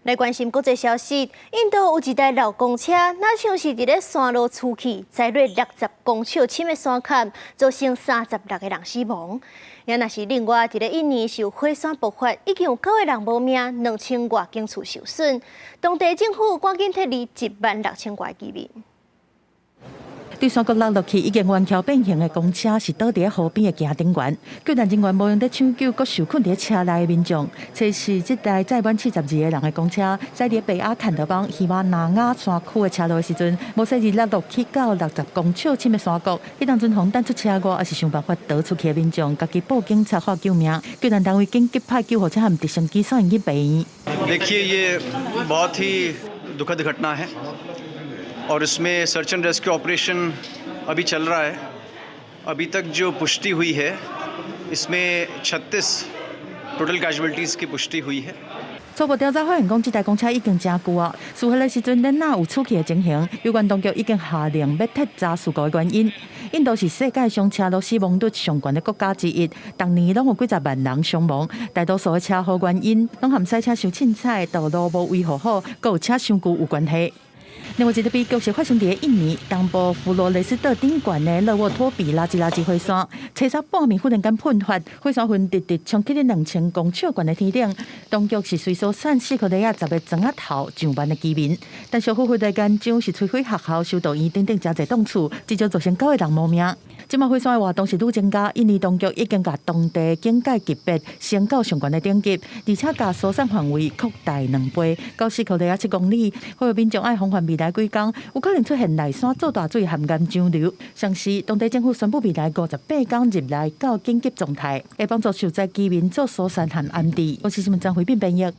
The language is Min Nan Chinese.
來關心國際消息，印度有一台老公車，若像是佇咧山路出去，載落60公尺深的山崁，造成36個人死亡。也若是另外，佇咧印尼受火山爆發，已經有九個人無命，2000外間厝受損。當地政府趕緊撤離1萬6千外居民。對山谷落落去已經彎曲變形的公車是倒佇咧河邊的行頂懸，救援人員無閒咧搶救，閣受困佇咧車內的民眾。測試這台載滿72個人的公車，駛佇北阿坎德邦喜馬拉雅山區的車路的時陣，無細膩落落去到60公尺深的山谷。彼當陣予彈出車外，抑是想辦法逃出去的民眾，家己報警察喊救命。救援單位緊急派救護車和直升機送𪜶去病院。 देखिए, ये बहुत ही दुखद घटना है और इसमें search and rescue operation अभी चल रहा है। अभी तक जो पुष्टि हुई है, इसमें 36 टोटल कैजुअल्टीज़ की पुष्टि हुई है। 初步調查發現，講這台公車已經誠舊啊，事發的時陣，恁若有出去的情形，有關當局已經下令欲徹查事故的原因。印度是世界上車路死亡率上懸的國家之一，逐年攏有幾十萬人傷亡。大多數的車禍原因，攏和賽車傷凊彩、道路無維護好，閣有車傷舊有關係。另外一個悲劇是發生佇印尼東部弗羅雷斯島頂懸的勒沃托比拉吉拉吉火山，初三半暝忽然間噴發，火山雲直直衝起咧2000公尺懸的天頂。當局是隨疏散四科里亞10個庄仔頭上萬的居民，但燒沸沸的岩漿是摧毀學校、修道院等等誠濟棟厝，至少造成九個人無命。這馬火山的活動是愈增加，印尼當局已經共當地警戒級別升到上懸的等級，而且共疏散範圍擴大2倍，到四科里亞7公里。呼籲民眾愛防範未來幾工有可能出現內山做大水和岩漿流。同時，當地政府宣布未來58工入來到緊急狀態，會幫助受災居民做疏散和安置。公視新聞張惠斌編譯。